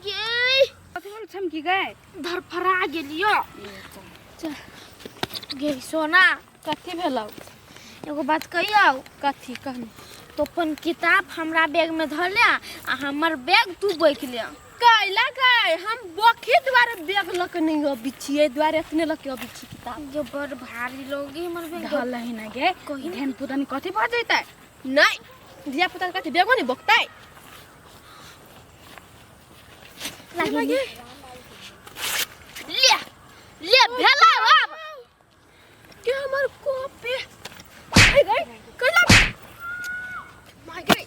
गे। कथी भेल छमकी गए? धरफड़ा गेलियो। चल गे सोना। कथी भेलौ? एगो बात कहियौ? कथी कहनी? तो अपन किताब हमरा बैग में धर ले आ हमर बैग तू बैठ ले। कैला गए हम बखी द्वारे बैग लऽ के नहीं अबै छियै, द्वारे एतने लऽ के अबै छी किताब। जो बड़ भारी लोगी हमर बैग। धल ही ना गे। कही ना। ध्यान पुतनी कथी भऽ जैतै? नहीं, धिया पुता के कथी बैगो नहीं बकतै? लागे ले ले भेला अब। के हमर कॉपी आई गई कैला माय गई।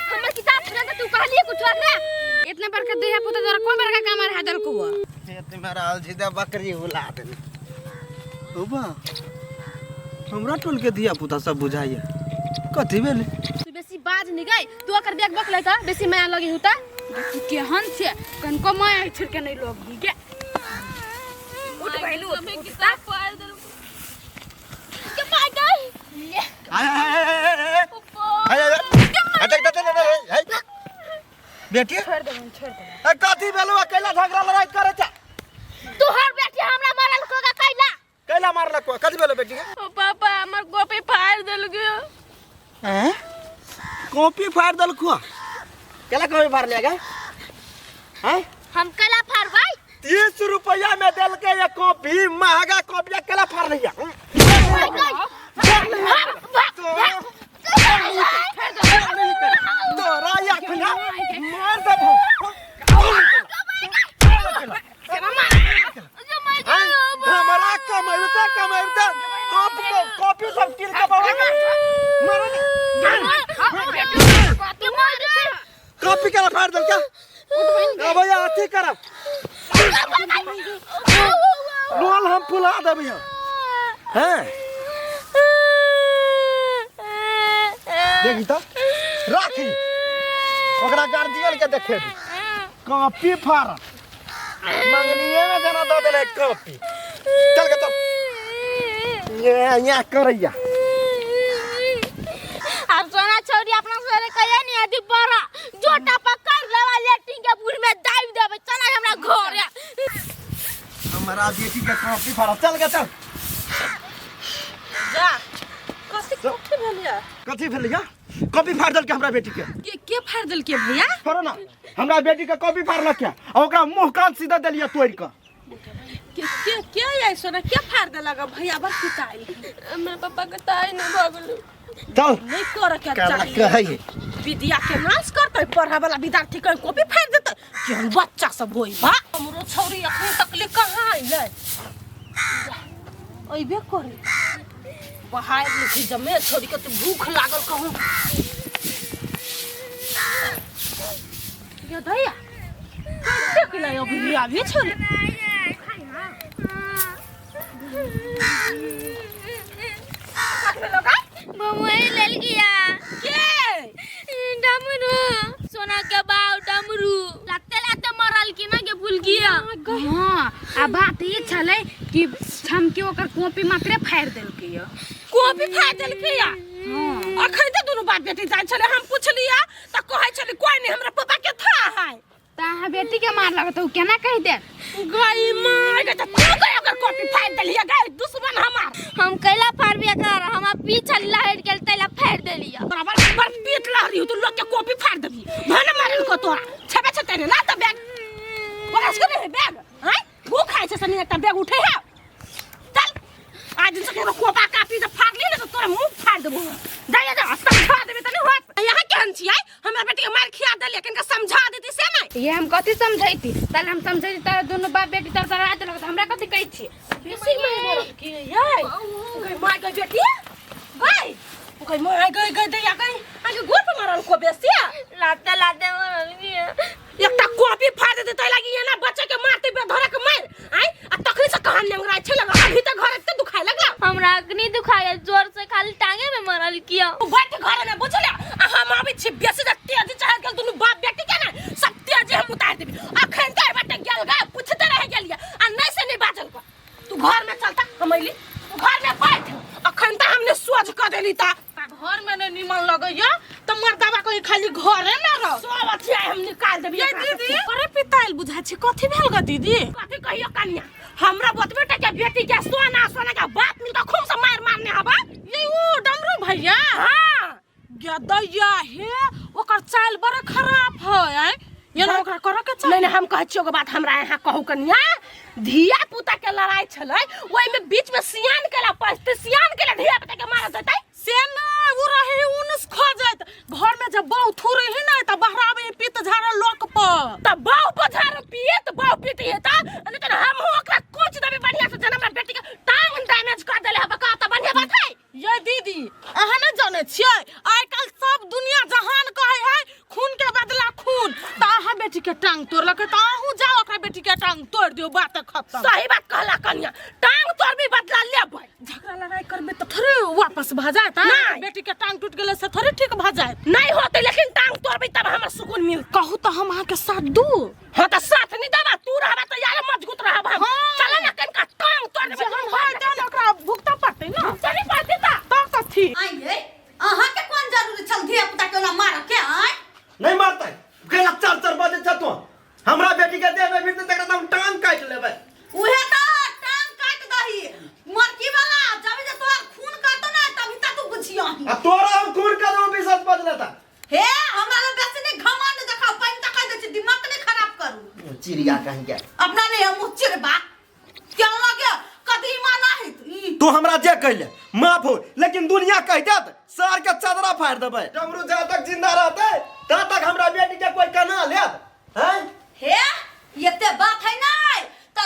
हमर किताब छुड़ा तू कहलिए कुछ और ना। इतना बड़का देह पुता तोरा कोन बड़का काम रहा दल को? खेत में रहल छी तऽ बकरी हुला देने। ओ बा, हमरा टोल के धिया पुता सब बुझाइया कथी भेलै? तू बेसी बाज नहीं गई, तू ओकर बैग बक लेता बेसी माया लगी होता। तू केहन छे, कनको माया छिड़ के नहीं लोग गे। उठ पहलू उठ किताब पढ़ देल के माय गई। ले आय, आय, आय, आय, आय, आय, आय, आय, आय, देख, देख, देख, देख, आय। बेटी छोड़ देबन, छोड़ देबन। ए, कथी भेलौ? कैला झगड़ा लड़ाई करे छ? तोहर बेटी हमरा मरल को कैला? कैला मारलक को? कथी भेलौ बेटी के? ओ पापा, हमर कॉपी फाड़ देल गयो। हैं? कॉपी फाड़ देलको? कैला कॉपी फाड़ लिया गे? हैं? हम कैला फाड़बै? 30 रुपया में देलकै ये कॉपी, महंगा कॉपी कैला फाड़ लिया? तोरा अखना मार देबो। हमरा कमैबते कमैबते कॉपी कॉपी सब कीन के बाबा मारो। कॉपी केना फाड़ देलकै? अब भैया अथी करब, लोल हम फुला देबै हम। हैं देखी तऽ राखी ओकरा गार्जियन के देखेबी। कॉपी फाड़ मंगनिए में जना दऽ देले कॉपी। चल के चल ये ये करैया। अब सोना छौरी अपना सरे कहिया नहीं आदि बड़ा जोटा पकड़ लेवा लेटिंग के बुढ़ में दाबि देबै। चल हमरा घर। हमरा बेटी के कॉपी फाड़। चल के चल जा। कथी कथी भेलिया? कथी भेलिया? कॉपी फाड़ देलकै हमरा बेटी के। के फाड़ देलकै भैया? छोड़ो ना, हमरा बेटी के कॉपी फाड़लक आ ओकरा मुंह कान सीधा देलियै तोड़ि कऽ। के के के आइ सोना के फाड़ देलक भैया? बड़ पिटाइल हमरा पापा के ताई नहीं भऽ गेलै। चल। नहीं करे के केना चाही। कहै विद्या के नाश करतै, पढ़े वाला विद्यार्थी के कॉपी फाड़ देतै। केहन बच्चा सब होई बा। हमरो छौरी अखन तक ले कहाँ अइलै? अइबे करे बहार लिखी जमे छोड़ी के तो भूख लागल कहूँ। ये दैया कैसे किला अभी अभी छोड़ी बमुई लेल गया के डमरू सोना के बाव डमरू लाते लाते मरल की ना के भूल गया। हाँ, आ बात ई छलै कि छमकी ओकर कॉपी मात्रे फाड़ि देलकै यऽ। कॉपी फाड़ देलकै या? हाँ। अखन तऽ दुनू बाप बेटी जाइ छलै, हम पुछलियै तऽ कहै छलै कोई नहीं, हमरा पापा के था है। तऽ अहाँ बेटी के मार लगत, उ केना कहि देत? गई मार गई, तऽ तू गई ओकर कॉपी फाड़ देलियै गई दुश्मन हमार। हम कैला फाड़बे कर, हम पीछा लहर गेल तैला फाड़ देलियै। बराबर बड़ पीट लहरी हो, तू लोग के कॉपी फाड़ देबी भने मारल को तोरा छेबे छते ने ना तऽ बैग ओकरा से नहीं बैग हैं भूख खाइ छै सनी एकटा बैग उठे है। चल आज दिन से केकरो कोपा कापी से फाड़ ली ने तो तोरा मुंह फाड़ देबो। जा जा समझा देबे त नहीं होत। यहाँ केहन छियै, हमरा बेटी के मार खिया देलियै, कनिका समझा देती से नहीं। ये हम कथी समझैती? तल हम समझैती तारा दुनू बाप बेटी तर तर रात लगत, हमरा कथी कहै छी? बेसी मार मरल के यै गई मार गई बेटी गई गई मार गई गई दैया गई आगे गोड़ पर मारल को बेसी। लाते लाते मरल गया। एकटा कॉपी फाड़ देते तै लागि एना बच्चा के मारते बे धरे के मार आइ आ तखनी से कहान नेंगराइ छै लगा अभी तक घर एते दुखाय लगला। हमरा अखनी दुखाय जोर से खाली टांगे में मरल किया। ओ बैठ घर में बुझले आ हम आबै छी बेसी त तेज चाहे गेल दुनू बाप बेटी के ने सब तेज हम उतार देबी। अखन त बाटे गेल गा पुछते रह गेलिए आ नहीं से नहीं बाजल को। तू घर में चलता हम अइली, तू घर में बैठ। अखन त हमने सोझ क देली त। घर में नहीं निमन लगैया त मर्दावा कहीं खाली घरे में रह सब अथी आइ हम निकाल देबी ये दीदी अरे पिताइल बुझा छी कथी भेल ग दीदी कथी कहियो कन्या हमरा बतबे टा के बेटी के सोना सोना के बाप मिलके खूब से मार मारने हबा ये ओ डमरू भैया हां गे दैया हे ओकर चाल बड़ा खराब है आय ये ना ओकरा करऽ के चाही नहीं नहीं हम कहै छियै एगो बात हमरा यहाँ कहू कन्या धिया पुता के लड़ाई छलै ओहि में बीच में सियान के ला पछते सियान के ला धिया पुता के मारत जेतै से ना उ रहे उनस खोजत घर में जब बहु थू रही ना त बहराबे पित झाड़ लोक पर त बाऊ पछार पिए त बाऊ पीटे त नहीं त हम ओकरा कोच देबै बढ़िया से जन हमरा बेटी के टांग डैमेज कर देले हबा का त बढ़िया बात है ये दीदी अहाँ नहि जानै छियै आइ काल्हि सब दुनिया जहान कहै है खून के बदला खून तऽ अहाँ बेटी के टांग तोड़लकै तऽ अहूँ जाओ ओकरा बेटी के टांग तोड़ दियौ बात खत्म सही बात कहला कन्या टांग तोड़बी बदला लेबै झगड़ा लड़ाई करबै तऽ थोड़े वापस भऽ जायत आँ? नहि। बेटी के टांग टूटि गेलै से थोड़े ठीक भऽ जायत नहीं होते लेकिन टांग तोड़बी तब हमरा सुकून मिल कहू तऽ हम अहाँके साथ दू हाँ त साथ नहीं देबा तू रहबा त यार मजबूत रहब हम हाँ। चल ना कनका टांग तोड़ देबै जे हम भऽ जायब ने ओकरा भुगतऽ पड़तै ने चली पड़तै त तऽ कथी आइए अहाँके कोन जरूरी छल धिया पुता के ओना मारऽ के आँय नहीं मारतै केला चर चर बजै छ तू हमरा बेटी के देह में फिरतै तकरा तऽ हम टांग काटि लेबै उहे त टांग काट दही मरकी वाला जब जे तोहर खून करतो ना तभी तक तू बुझियही आ तोरा हम खून कर देबो विश्वास बजले त हे हमरा लग बेसी नहीं घमंड देखाओ पानि तका दै छी दिमाग नहीं खराब करू चिड़िया कहीं के अपना नहीं हम मुँह चिड़बा क्यों लगे कदीमा नहीं ई तू हमरा जे कहले माफ हो लेकिन दुनिया कह देत सर के चादरा फाड़ देबै डमरू जा तक जिंदा रहतै ता तक हमरा बेटी के कोई कना लेत हैं हे एते बात है नहीं त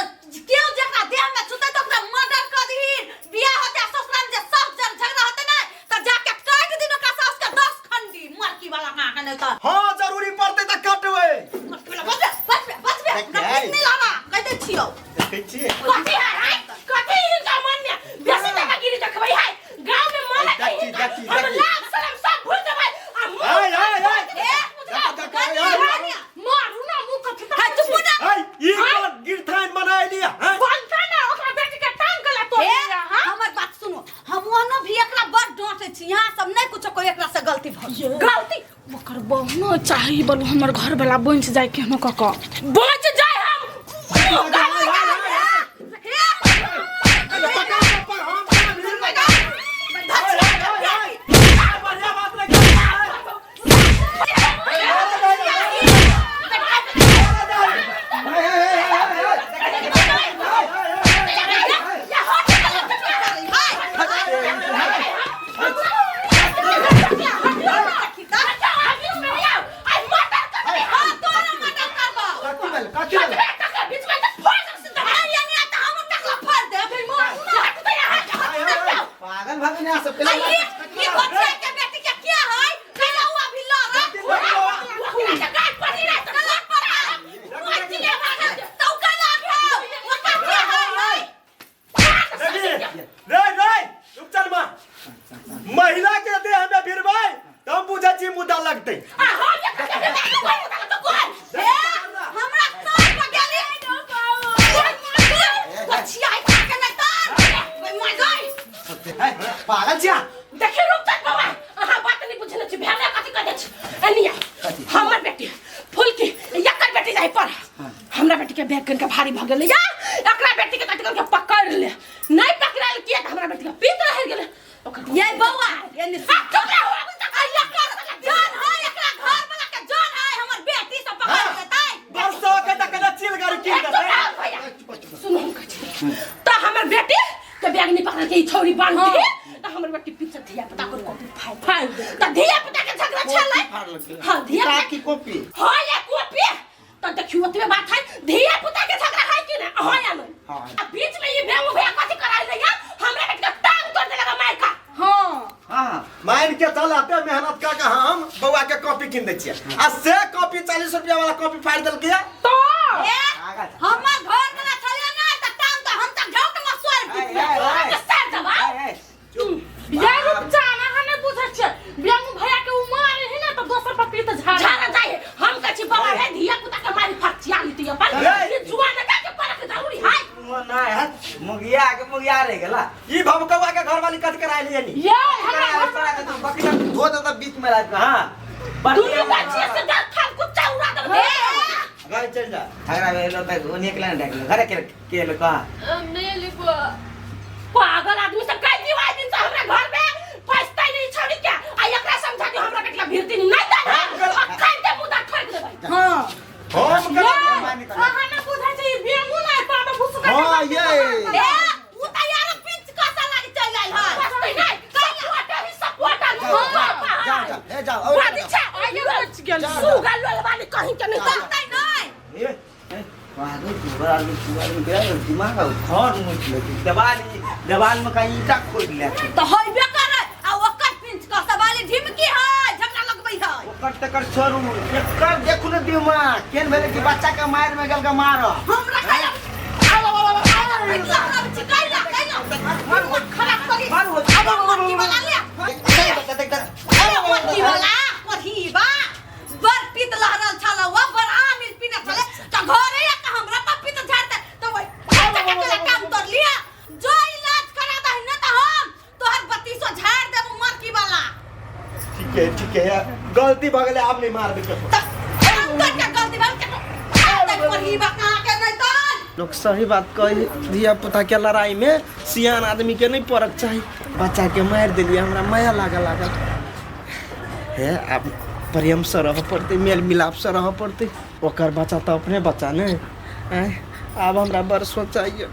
केओ जेकरा देह में छुते त ओकरा मर्डर कर दही बियाह होते आ ससुराल में जे सब जन झगड़ा होते नहीं त जाके काट दिन ओकरा सास के 10 खंडी मरकी वाला कहाँ के नहीं त हाँ जरूरी पड़तै तऽ कटबै मरकी वाला बचबे बचबे बचबे देख, ना आई। नहीं लाना कह दे छियो देखै छियै कथी है आय कथी हिनका मन में बेसी दादागिरी देखबै है गांव में मन है देखी, हिनका देखी, हम देखी। लाज शरम सब भूल जेबै आ मुंह आय, आय, आय। ए देखा, देखा, आय, आय, आय। मारू ना मुँह कथी हाय चुप ना आय, ई कोन गिरथान बनाय लिया हैं? बनता ना ओकरा बेटी के टांग गला तोड़ ए दिया हाँ हमर बात सुनो हम ओनो भी एकरा बड़ डांटे छी यहाँ सब नहीं कुछो कोई एकरा से गलती भ गेल। गलती ओकर बहुनो चाही बोलू हमर घर वाला बचि जाय केहनो कऽ कऽ बच जाय हम अरे पकड़, पकड़, हम केना भिड़बै? आय, आय, आय, आय। बढ़िया बात नहीं करै छै। आय, आय, आय, आय, आय, आय। कथी भेल, कथी भेल? आय, आय, आय। पागल भऽ गेलै सब रे रे रुक चल मां महिला के देह में भिड़बै तऽ हम बुझै छी मुद्दा लगतै पागल छिया देखी रुक बाबा अहाँ बात नहीं बुझने छी भेले कथी कह दै छी एनिया हमर बेटी फुलकी एकर बेटी जाय पर हमरा बेटी के बैग कनका भारी भ गेलै या एकरा बेटी के तटकन के पकड़ ले नहीं पकड़ल किया त हमरा बेटी के पीत रह गेलै ओकर ये बौआ ये आ, चुप रहो अभी तक आ एकर जान है एकरा घर वाला के जान है हमर बेटी सब पकड़ लेतै बरसो के तऽ कना चिल गाड़ी कीन चुप देतै रहो भैया सुनो हम कहै छी त हमर बेटी के बैग नहीं पकड़ के ई छौरी बांध के त हमर बेटी पीछे धिया पुता कर कॉपी फाड़ फाड़ त धिया पुता के झगड़ा छलै हां धिया पुता की कॉपी हाँ या कॉपी त देखियो ओतबे बात है धिया पुता के झगड़ा है कि ना हाँ या नहीं हाँ। आ बीच में ये बेंगो भैया कथी कराई ले या हमरा बेटी के टांग तोड़ देलक मार का हाँ हाँ मान के चल आते मेहनत कर के हम बौआ के कॉपी कीन दै छियै आ से कॉपी 40 रुपया वाला कॉपी फाड़ देलकै तो ए हमर घर वाला छलिए ना त टांग त हम त घाव के मसुआर के सर दबा ये रुपचान अहाँ नहि बुझै छियै बेंगू भैया के उ मारे है ना तऽ दोसर पर पीत झाड़ झाड़ा जाए हम कहै छी बाबा रे धिया पुता के मारी फचिया लीती अपन ए। ये जुआ न के परक जरूरी है मुँह ना है मुगिया के मुगिया रह गेला ई ढमकौआ के घरवाली कट कराय लिए नी ये हमरा तोरा के तू बकरी धो दे त बीच में रात में हां दुनू बच्चे से दस थाल कुच्चा उड़ा देबै घर चल जा झगड़ा भेलो त ओने के लाइन डाकलो घरे के के लो कहा हम नहीं लिखवा पागल आदमी सब कई दिवाई दिन से हमरा घर में पैसता नहीं छोड़ी क्या आ एकरा समझा के हमरा कटला भीड़ दिन नहीं दे अखन के मुदा ठोक देबै हां हम अहाँ ना बुझै छै ई बेंगू ना पाबे भुसुका हाँ ये ए उ त यार पिंच कसा लागी चल आइल है पैसता नहीं सब वाटा ही सब वाटा जाओ जाओ हे जाओ और बाजी छे आइए बच गेल सुगा लोल वाली कहीं के नहीं कहतै नहीं ए ए पागल सुगर आदमी सुगर में गया दिमाग और घर मुच ले देवाल देवाल में कहीं ईटा खोद ले त होइबे करे आ ओकर पिंच कसा वाली ढिमकी है झगड़ा लगबै है ओकर तकर छोड़ू एकर देखू ने दिमाग केन भेलै कि बच्चा के मार में गेल के मार हमरा कैला कैला कैला खराब करी मारू हो अब मोटी वाला ले अरे मोटी वाला कोढ़ीबा बड़ पित लहरल छल वो बड़ आमिल पीने छले त घरे एक हमरा पर पित झाड़ते त वही के तोरा काम तोड़ लिया जो इलाज करा दही न त हम तोहर बत्तीसो झाड़ देबो मरकी वाला ठीक है ठीक है यार गलती भऽ गेलै आब नहीं मारबै ककरो त हम तोर के गलती भल के कोढ़ीबा कहाँ के नहीं तोर लोग सही बात कही धिया पुता के लड़ाई में सियान आदमी के नहीं पड़क चाही बच्चा के मारि देलियै हमरा माया लागऽ लागल हे आब प्रेमसँ रहऽ पड़तै मेल मिलापसँ रहऽ पड़तै ओकर बच्चा तऽ अपने बच्चा ने आँय आब हमरा बड़ सोचाइए।